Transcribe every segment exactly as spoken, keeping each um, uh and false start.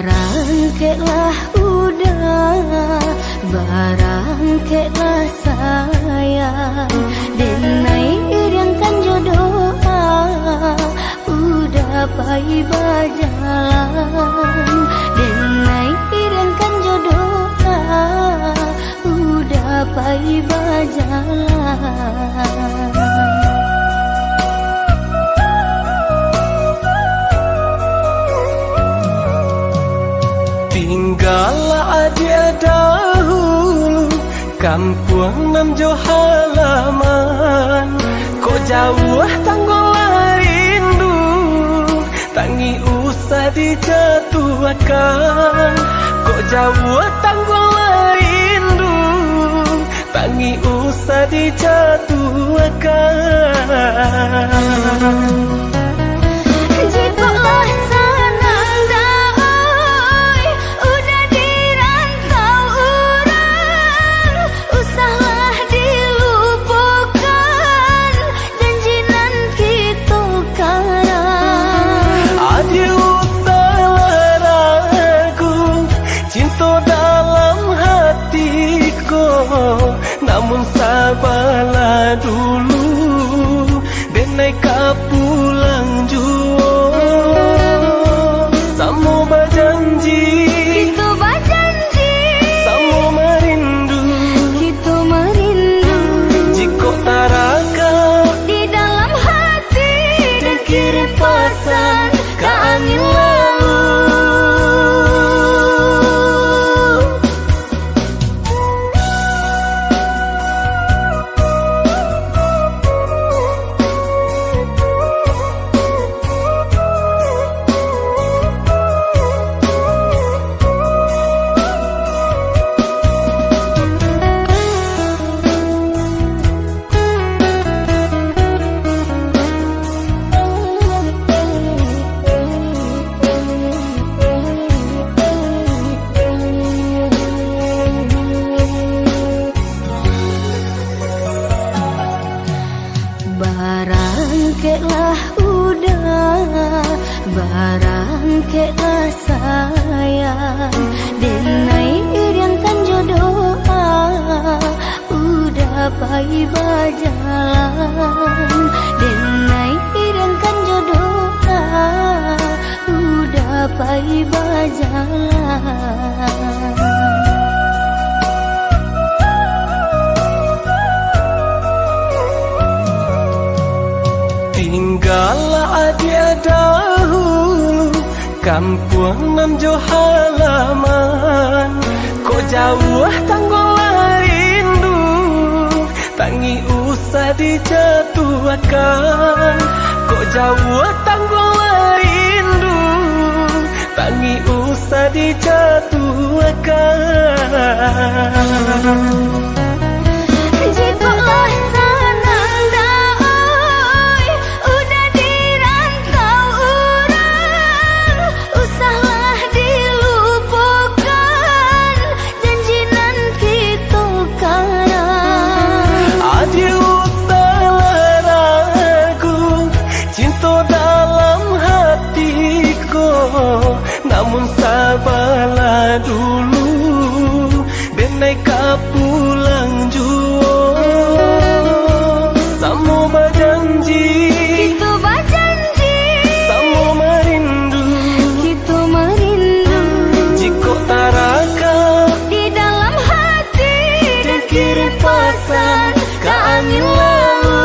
Barangkeklah uda, barangkeklah sayang, denai iriangkan jo doa, uda pai bajalan, denai iriangkan jo doa, uda pai bajalan. Tinggalah adiak dahulu, kampuang nan jo halaman. Kok jauah tangguang lah rindu, tangih usah dijatuahkan. Kok jauah tangguang lah rindu, tangih usah dijatuahkan. Jikok lah sanang doi, uda di rantau urang, usahlah dilupokan janji nan kito karang. Adiak usahlah ragu, cinto dalam hati ko, namun sabalah dulu, denai ka pulang juo. Samo bajanji, kito bajanji, samo marindu, kito marindu. Jikok taragak di dalam hati, den kirim pasan ka angin lalu. Barangkeklah uda, barangkeklah sayang, denai iriangkan jo doa, uda pai bajalan, denai iriangkan jo doa, uda pai bajalan. Tinggalah adiak dahulu, kampuang nan jo halaman. Kok jauah tangguang lah rindu, tangih usah dijatuahkan. Kok jauah tangguang lah rindu, tangih usah dijatuahkan. Jikok lah sanang doi, uda di rantau urang, usahlah dilupokan janji nan kito karang. Adiak usahlah ragu, cinto dalam hati ko, namun sabalah dulu, denai ka pulang juo. Samo bajanji, kito bajanji, samo marindu, kito marindu. Jikok taragak di dalam hati, den kirim pasan ka angin lalu.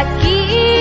Sakik